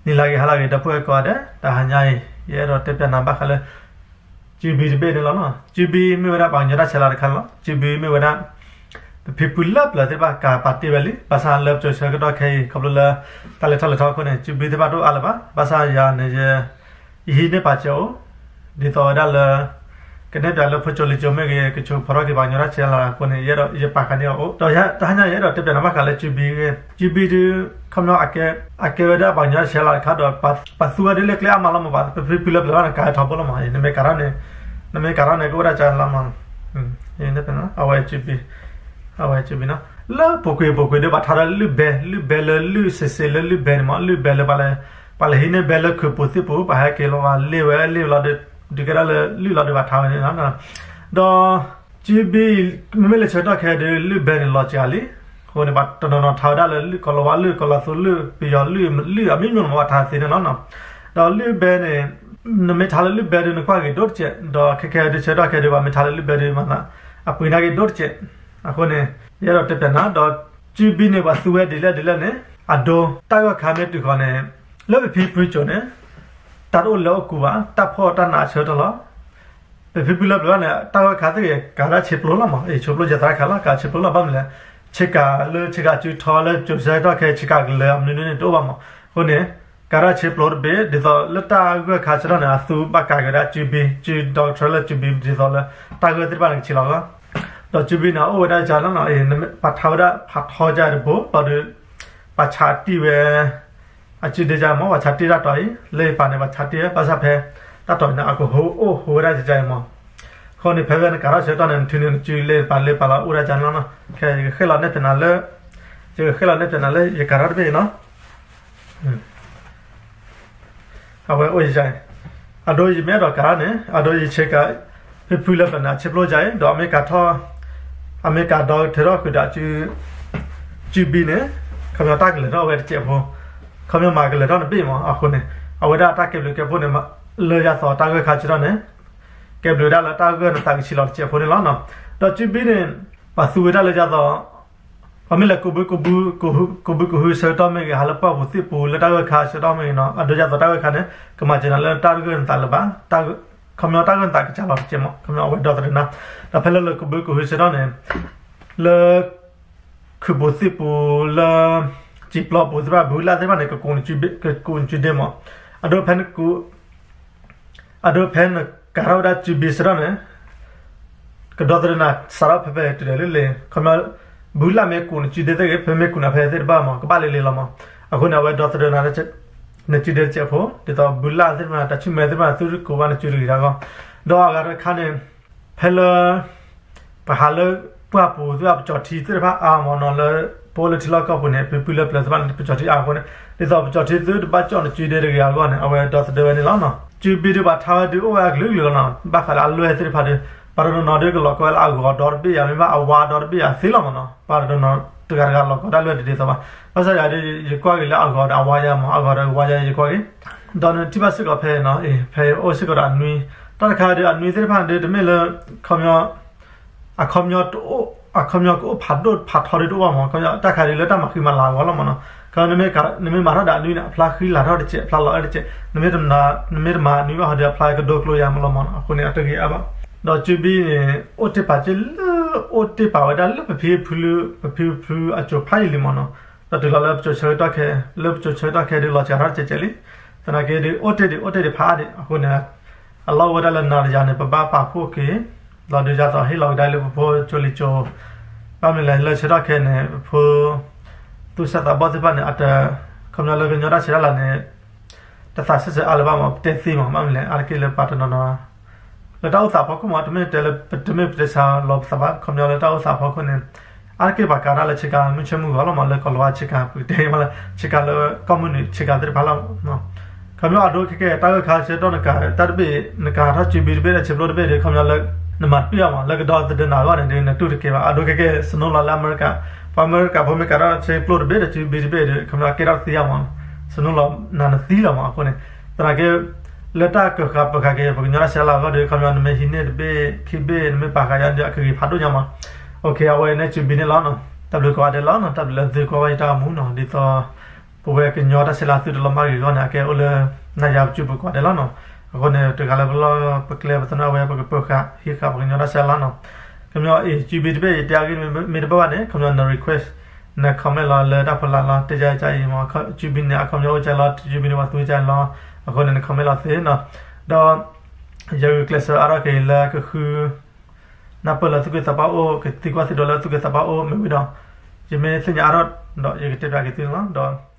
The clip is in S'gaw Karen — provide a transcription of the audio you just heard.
နံၤလၢဂ့ၤ ဟါလၢဂ့ၤ ဒီပုၢ်ဝဲၢ်ကိးဂၤဒဲး, တဟါညါအံၤ ယအဲၣ်ဒိးတဲပၠးနၤဘၣ်ဃးလၢ ကၠူဘံတဘ့ၣ်န့ၣ်လီၤနီၤ. ကၠူဘံမ့ၢ်ဝဲဒၣ်ပှၤကညီတၢ်ဆဲးလၤတခါန့ၣ်လီၤ. ကၠူဘံမ့ၢ်ဝဲဒၣ် ပဖံဖုလၢပျၢၤသ့ၣ်တဖၣ်ကးပာ်တ့ၢ်ဝဲလံ, ဘၣ်ဆၣ်လၢပစိၤဆၢကတီၢ်ခဲအံၤ ခီဖျိလၢ တၢ်လဲၤထီၣ်လဲၤထီအဃိန့ၣ် ကၠူဘံသ့ၣ်တဖၣ်တအိၣ်အါလၢၤဘၣ်. ဘၣ်ဆၣ်ယၤန့ၣ် ယ ယဟံးန့ၢ်ပာ်စၢၤအိၣ် ဒ်သိးဝဲဒၣ်လၢ ကနဲၣ်ပၠးလၢဖိကၠိလံၤကၠိမ့ၢ်ဂ့ၤ ကဆိးဖီထီၣ်က့ၤပှၤကညီတၢ်ဆဲးလၤအဃိန့ၣ် ယအဲၣ်ဒိးယပာ်ဃာ်န့ၢ်အီၤအိၣ်, ဒီးတဟါညါယအဲၣ်ဒိးတဲပၠးနၤဘၣ်ဃးလၢကၠူဘံဂ့ၤ, ကၠူဘံဒုး ခီပညီ အကဲဝဲဒၣ်ပှၤကညီတၢ်ဆဲးလၤတခါဒီး ပှၤသူဝဲဒၣ်လၢကျဲအါမးလီၤမး, ပဖံဖုလၢပျၢၤဘၣ်န့ၣ် ကးထီဘိလီၤမး, နမ့ၢ်ကးထီၣ်န့ၣ် နမ့ၢ်ကးထီၣ်န့ၣ် ကအိၣ်ဝဲဒၣ်ကလီၤမး, အဝဲကၠူဘံ အဝဲကၠူဘံနီၤ, လၢပူၤကွံာ်ပူၤကွံာ်ဒီး ပှၤထါဒီးလုၢ်ဘဲ လုၢ်ဘဲလၢလုၢ်စ့စ့လၢလုၢ်ဘဲန့ၣ်မး, လုၢ်ဘဲလၢပှၤလဲၤ ပှၤလဲၤဟံးန့ၢ်ဘဲလၢခုးပူၤသ့ၣ်ပူၤ ပှၤဟဲက့ၤလီၤ ပှၤလ့ၢ်ဝဲလ့ၢ်လီၤဒီး ဒုးကဲဒၣ်လၢလုၢ်လီၤဒီးပှၤထါဝဲန့ၣ်လီၤ. ဒီး ကၠူဘံ မ့မ့ၢ်လၢဆၢကတီၢ်ခဲအံၤဒီး လုၢ်ဘဲန့ၣ်လီၤစှၤလံ, အဃိန့ၣ် ပှၤတနီၤနီၤထါဝဲဒၣ်လၢလုၢ်ကီၤလၤဝါ လုၢ်ကီၤလၤသူ လုၢ်ပယီၤ လုၢ်အမံၤမံၤမး ပှၤထါသ့န့ၣ်လီၤ. ဒီးလုၢ်ဘဲန့ၣ် နမ့ၢ်ထါလၢလုၢ်ဘဲဒီး နကွၢ်ဂ့ၤဒိၣ်တစဲး, ဒီးခဲခဲဒုးဆၢကတီၢ်ခဲဒုး ပှၤမ့ၢ်ထါလၢလုၢ်ဘဲဒီး မၤသး အပှ့ၤန့ၢ်ဂ့ၤဒိၣ်တစဲး. အဃိန့ၣ် ယအဲၣ်ဒိးတဲပၠးနၤ, ဒီးကၠူဘံန့ၣ် ပှၤသူဝဲဒ်လဲၣ်ဒ်လဲၣ်န့ၣ် အဒိ တၢ်ဂၢၢ်ခါမ့ၢ်တုၤဃီၤန့ၣ် လၢပဖံဖုကၠိန့ၣ် တၢ်တအိၣ်လၢအိၣ်ကူဘၣ်, တၢ်ဖှီၣ်တၢ်နးဆၢထၢၣ်လီၤ. ပဖံဖုလၢပျၢၤန့ၣ် တၢ်ဂၢၢ်ခါသ့ၣ်ဂ့ၤ ကးဒၣ်ဆ့ပျိလီၤမး, အ့ၣ် ဆ့ပျိယသရၣ်ခါလီၤ, ကးဆ့ပျိလီၤ, ဘၣ်မနုၤလဲၣ်, ဆ့ကၤလၢဆ့ကၤစုထီလၢကၠိဆၢကတီၢ်ခဲ ဆ့ကၤကလၢၤအမနုၤန့ၣ်တအိၣ်ဘၣ်မး. အဃိန့ၣ် ကးဒၣ်ဆ့ပျိတဘ့ၣ် ဒ်သိးလၢတၢ်ဂၢၢ်ခါဆၢထီၣ်န့ၣ် အသူဘၣ်ကးက့ၤဝဲဒၣ်ကၠူဘံ, ကၠူ ဒီကထၢလၢကၠူဘံ ဒ်သိးလၢ တၢ်ဂၢၢ်သ့ၣ်တဖၣ်န့ၣ် ကဆံးလီၤအဂီၢ်. ဒီးကၠူဘံန့ၣ် အအိၣ်ဝဲဒၣ်ကလီၤနီၤ, ပှၤထါဝဲဒၣ်ဖးထီကတဘိ ဒီးဒုး ပှၤဆးတံၢ်ဝဲ အစုဒ့ကမး ပှၤဆးတံၢ်တၢ်တီၤအံၤ လၢယပာ်န့ၣ် ပှၤဆးတံၢ်ဝဲ ဘၣ်ဆၣ်ဖဲ တၢ်တီၤအံၤန့ၣ် အကဟိအိၣ်ဟိဝဲဒၣ်ကကါအံၤမး. အဃိန့ၣ် ဖဲဖဲနကးထီၣ်ဆၢကတီၢ်န့ၣ် နထုးန့ၢ်နစုလၢယပာ်လၢပာ်လီၤအိၣ်ဒၣ်ကလီၤနီၤ. ခဲ ယကဃ့ၢ်လီၤနဲၣ်ဖျါနၤလၢ ယကဃ့ၢ်လီၤနဲၣ်ဖျါနၤလၢ ယကးထီၣ်တဘ့ၣ်အံၤနီၤ. အဝဲအိၣ်ယၤအံၤ, အဒိယမ့ၢ်အဲၣ်ဒိးကးန့ၣ် အဒိယဆ့ကၤ ဖံဖုလၢပျၢၤန့ၣ် အဆ့ပျိယၤအံၤ ဒီးအမ့ၢ်ကးထီၣ် အမ့ၢ်ကးဒီကထၢထီၣ်ဃုာ်ဒီး ကၠူဘံန့ၣ် ခီပညီတၢ်ကလၢၤထီၣ်ဝဲတစဲးဖိ, ခီပညီမၤကလၢၤထီၣ်တဘ့ၣ်မး. အဃိန့ၣ် အဝဲဒၣ်တၢ်ကဲဘျုးကဲဖှိၣ်န့ၣ် လၢယၤသိးတၢ်ဂၢၢ်ခါဆၢထီၣ်န့ၣ် ကဲဘျုးဝဲဒၣ်လၢတၢ်ဂၢၢ်နသးကဆံးလီၤတစဲးဖိန့ၣ်လီၤ. ဒီးကၠူဘံန့ၣ် ပှၤသူဝဲဒၣ်လၢယၤသိး ပှၤမ့ၢ်လဲၤကူးဘုကူးဘု ကူးဘုကူးဘုဆၢကတီၢ်မ့ၢ်ဂ့ၤ ဟးလၢပှၢ်ပူၤသ့ၣ်ပူၤ လၢတၢ်ဂၢၢ်ခါဆၢကတီၢ်မ့ၢ်ဂ့ၤနီၤ အဒိယၤသိးတၢ်ဂၢၢ်ခါန့ၣ် ကမၤစၢၤနၤလၢတၢ်ဂၢၢ်နသးလၢၤဘၣ်, ခီပညီတၢ်ဂၢၢ်နသးကစၢ်လီၤတစဲးမး ခီပညီအဝဲဒီသဒၢနၤ. ဒီးဖဲလၢလဲၤကူးဘုကူးဘုဆၢကတီၢ်န့ၣ် လၢ ခုးပူၤသ့ၣ်ပူၤလၢ စံာ်ပျီပူၤသ့ၣ်တဖၣ် ဘုလၢ်သ့ၣ်တဖၣ်န့ၣ် ကကူးနစုဒ့မး. အဒိဖဲနကူး အဒိဖဲနကးထီၣ်ဝဲဒၣ်စုဘံဆၢကတီၢ်န့ၣ် ကဒီသဒၢနၤစးထီၣ်ဖဲဖဲတုၤဒဲးလၢလ့ၤ ခီပညီ ဘုလၢ်မ့ၢ်ကူးနစုဒ့သ့ၣ်ဂ့ၤ ဖဲမ့ၢ်ကူးနၤဖဲသ့ၣ်တဖၣ်မး ကဘၣ်လ့လ့လီၤမး. အဃိန့ၣ် အဝဲဒီသဒၢနၤ နစုဒ့တစဲးဖိ ဒ်သိးဘုလၢ်သ့ၣ်တဖၣ် တၢ်ဆူၣ်မဲသ့ၣ်တဖၣ် သုတကူးဘၣ်နစုတဂ့ၤဂၤဂီၢ်. ဒီးအဂၤတခါန့ၣ် ဖဲလၢ ပှၤဟးလၢပှၢ်ပူၤသ့ၣ်တဖၣ် ပကၠီၣ်ထံသ့ၣ်တဖၣ်အါမးနီၤ လၢပအိၣ်လၢထံလီၢ်ကီၢ်ပူၤန့ၣ် ဖံဖုလၢပျၢၤသ့ၣ်တဖၣ်န့ၣ် ပကၠီၣ်ထံအါအဃိန့ၣ် ဒ်သိးပကၠီၣ်ထံသုတဘၣ်ကၠီၣ်နစုဒ့တဂ့ၤအဂီၢ်န့ၣ် အဝဲဒီသဒၢဝဲန့ၣ်လီၤနီၤ. စုဘံဒုးပှၤထါဝဲဒုးအိၣ်ဝဲအကလုာ်ကလုာ်လီၤနီၤ ဘၣ်ဃးလၢအလွဲၢ်သ့ၣ်တဖၣ်ဒီး ပှၤတနီၤနီၤဒုးကလီၤကီဝဲလၢအဂီၤဒီတဘ့ၣ်ယၤ မ့ၢ်ဘၣ်အဝါဒီတဘ့ၣ်ယၤသ့လီၤမးနီၤ ပှၤတနီၤနီၤတဂၤတဂၤလီၤကီတၢ်လွဲၢ်ဒ်ဒ်သိးဘၣ်. ဘၣ်ဆၣ်ယၤဒုး ယကွၢ်က့ၤလၢအဂီၤဒီးအဝါယၤမး အဂီၤဒီးအဝါယၤယကွၢ်က့ၤ ဒီးနထံၣ်ဘၣ်စ့ၢ်ကီးဖဲနီၤ ဖဲအိၣ်စ့ၢ်ကီးဒီးအနွံ တၢ်တခါဒုးအနွံသ့ၣ်တဖၣ်ဒုး တမ့ၢ်လၢ ခီပညီ အခီပညီတအိၣ် အခီပညီကအိၣ်ဖးဒိၣ်ဖးထီဒုးတအိၣ်မး ခီပညီတၢ်ခါဒုးလၢတၢ်မၤဃံမၤလၤအဂီၢ်လီၤမးနီၤ. ခီ နမ့ၢ်မၤထီၣ်ဒီးအနွံန့ၣ် အဖျါဃံလၤထီၣ်တစဲး အဖျါလီၤအဲၣ်တစဲး နမ့ၢ်တမၤနွံဘၣ်ဟီဒုး အဖျါကဒိကျိယၤမးလီၤမးနီၤ အဃိန့ၣ် အတဂ့ၤအါဘၣ်. ဒီးစုဘံန့ၣ် အိၣ်တ့ၢ်ပာ်က့ၤလၢ အိၣ်တ့ၢ်ပာ်ဝဲဒၣ်လၢပဖံဖု ပဖံဖုအစိၤဖးယံာ်လံမးနီၤ. ဒီးတုၤလီၤလၢပစိၤဆၢကတီၢ်ခဲ လၢပစိၤဆၢကတီၢ်ခဲဒုးလီၤစှၤထီၣ်တစဲးကဲးလံ. သနာ်က့ဒုး အိၣ်တ့ၢ်ဒုး အိၣ်တ့ၢ်ဒံးဖးဒံး အဃိန့ၣ် အလီၢ်အိၣ်ဝဲဒၣ်လၢနၤတယၤန့ၣ် ပဘၣ်ပာ်ဖှိၣ်က့ၤ လီၤဒုးယၤသိးဟ့ၣ်လီၤကဒါလၢပဖိကၠိလံၤကၠိ ဘၣ်မနုၤလဲၣ် လၢဆၢကတီၢ်ခဲန့ၣ် ပဖိ သူၣ်စၢ်သးဘီၣ်သ့ၣ်တဖၣ်န့ၣ် အတ ခီပညီလၢကညီတၢ်ဆဲးတၢ်လၤန့ၣ် တသးစဲစဲအါလၢၤဘၣ်မး ပတဲသ့မး ဘၣ်မနုၤလဲၣ် အါတက့ၢ်လၢပှၤတနီၤနီၤ လၢတၢ်အိၣ်သးဖီခိၣ်မး တမ့ၢ်တဲလၢ တမ့ၢ်ပတဲဆါလီၤပသးဘၣ် ခီပညီလၢတၢ်အိၣ်သးဖီခိၣ်န့ၣ် အါတက့ၢ်ပှၤကးတၢ်လၢဆ့ကၤမုၢ်ဆ့ၣ်မုၢ်ဂီၤလီၤမး လၢကီၤလၤဝါဆ့ကၤ ပကတဲမးလၢ ဆ့ကၤလၢကီၢ်မုၢ်နုာ်ဆ့ကၤသ့ၣ်တဖၣ်လီၤ. ခီပညီအဒိခဲကဲ တၢ်ဂၢၢ်ခါဆၢကတီၢ်နကးတၢ်တဘ့ၣ် နကးထီၣ်စုဘံတဘ့ၣ်ဒီးဆ့ပျိတဘ့ၣ်ဒီး ခီပညီလၢ နမၤတပ့ၢ်အါမး လၢကဒီသဒၢနၤအဂီၢ်န့ၣ်ဒီး နတူၢ်တကဲဘၣ် အဒိခဲကဲ စနိလီၤလၢအမဲရကၤ ပှၤအမဲရကၤဖိမ့ၢ်ကးထီၣ်ဆ့ပျိတဘ့ၣ်ဒီးစုဘံတဘ့ၣ်ဒီး ခီပညီကဲထီၣ်သံအါမး စနိလီၤနၤနသံလီၤမး အဃိန့ၣ် သနာ်က့ လၢတၢ်ကၢၤဃာ်ပၢၤဃာ်က့ၤ ပကညီတၢ်ဆဲးလၤအဂီၢ်ဒီး ခီပညီ နမ့ၢ်ဟံးန့ၢ်တဘ့ၣ်ခံဘ့ၣ် နမ့ၢ်ပာ်ဃာ်ယါဒီး အကဂ့ၤဖးဒိၣ်ညါမး. အဝဲန့ၣ်စုဘံန့ၣ်လီၤနီၤ တၢ်ဘျုးကိးဂၤဒဲးလီၤနီၤ တၢ်ဘျုးလၢသုကွၢ်ဘၣ်ယတၢ်ဂီၤမူနီၤ ဒ်သိး ပဝဲကညီတၢ်ဆဲးလၤသုတလီၤမၢ်ဂ့ၤအဂီၢ်န့ၣ် အကဲအိၣ်လၢ နၤယၤပစုပူၤကိးဂၤဒဲးလီၤနီၤ. အဃိန့ၣ် တဂၤလၢပလီၢ်ပကျဲ ပသနၢၣ်ဝဲ ပကပၢၤဃာ်ဟံးဃာ်ပှၤကညီတၢ်ဆဲးလၤနီၤ. ကညီအံၤ ကၠူဘံၣ်တဘ့ၣ် ယတဲအဂ့ၢ်မ့ၢ်တဘၣ်ဘၣ်န့ၣ် ခီပညီ န request န comment လီၤလၢတၢ်ဖီလာ်လီၤ. တဲယၤအံၤမ့ၢ် ကၠူဘံၣ်န့ၣ် အခီပညီအိၣ်ကၠဲလီၤ, ကၠူဘံၣ်န့ၣ် ပှၤသူကၠဲလီၤ. အဃိန့ၣ် န comment လီၤသ့နီၤ. ဒီး ယဂုာ်ကျဲးစၢးအါထီၣ်က့ၤလၢကဃု နၢ်ပၢၢ်လၢသူၣ်ဂ့ၤသးဘၣ်အိၣ်, ကသံကွၢ်သုဒီးလၢသူၣ်ဂ့ၤသးဘၣ်အိၣ်မ့ၢ်ဝံၤဒီး ယမ့ၢ်သ့ၣ်ညါအါထီၣ်ဒီး ယကတဲပၠးက့ၤသုန့ၣ်လီၤ. ဒီး